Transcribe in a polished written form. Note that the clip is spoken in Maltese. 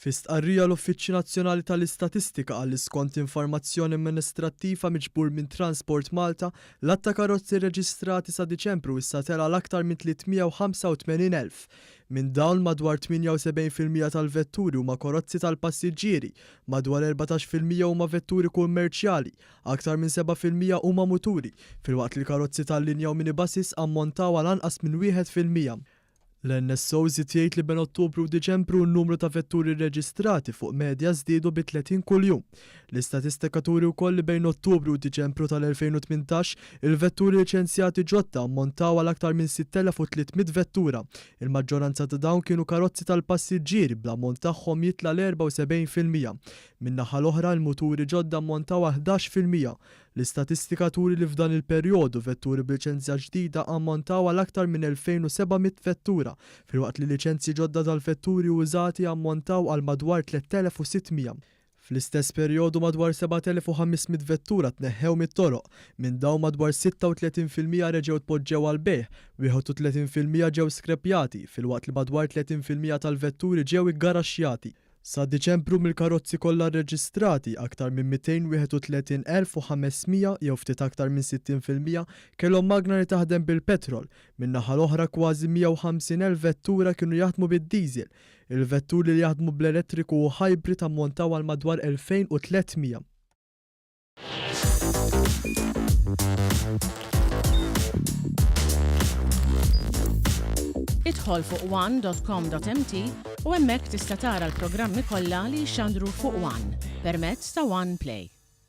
Fi stqarrija l-Uffiċċju Nazzjonali tal-Istatistika qal li skont informazzjoni amministrattiva miġbur minn Transport Malta, l-għadd ta' karozzi rreġistrati sa Diċembru issa tela' għal aktar minn 385,000. Minn dawn, madwar 78% tal-vetturi huma karozzi tal-passiġġieri, madwar 14% huma vetturi kummerċjali, aktar minn 7% huma muturi, filwaqt li l-karozzi tal-linja u minibuses ammontaw għal anqas minn 1%. L-NSO żied jgħid li bejn Ottubru u Diċembru n-numru ta' vetturi rreġistrati fuq medja żdiedu bi 30 kuljum. L-istatistika turi wkoll li bejn Ottubru u Diċembru tal-2018, il-vetturi liċenzjati ġodda ammontaw għal aktar minn 6,300 vettura. Il-maġġoranza ta' dawn kienu karozzi tal-passiġġieri bl-ammont tagħhom jitla' l-74%. Min-naħa l-oħra, il-muturi ġodda ammontaw għal 11%. L-istatistika turi li f'dan il-perjodu vetturi b'liċenzja ġdida ammontaw għal aktar minn 2,700 vettura, filwaqt li liċenzji ġodda tal-vetturi użati ammontaw għal madwar 3,600. Fl-istess perjodu madwar 7,500 vettura tneħħew mit-toroq, minn dawn madwar 36% reġgħu tpoġġew għall-bejgħ, 31% ġew skreppjati, filwaqt li madwar 30% tal-vetturi ġew iggaraxxjati. Sa Diċembru mill-karozzi kollha rreġistrati, aktar minn 231,500 jew ftit aktar minn 60% kellhom magna li taħdem bil-petrol. Min-naħa l-oħra kważi 150,000 vettura kienu jaħdmu bid-diesel. Il-vetturi li jaħdmu bl-elettriku u hybrid ammontaw għal madwar 2,300. Idħol fuq one.com.mt u hemmhekk tista' tara l-programmi kollha li jixxandru fuq One permezz ta' One Play.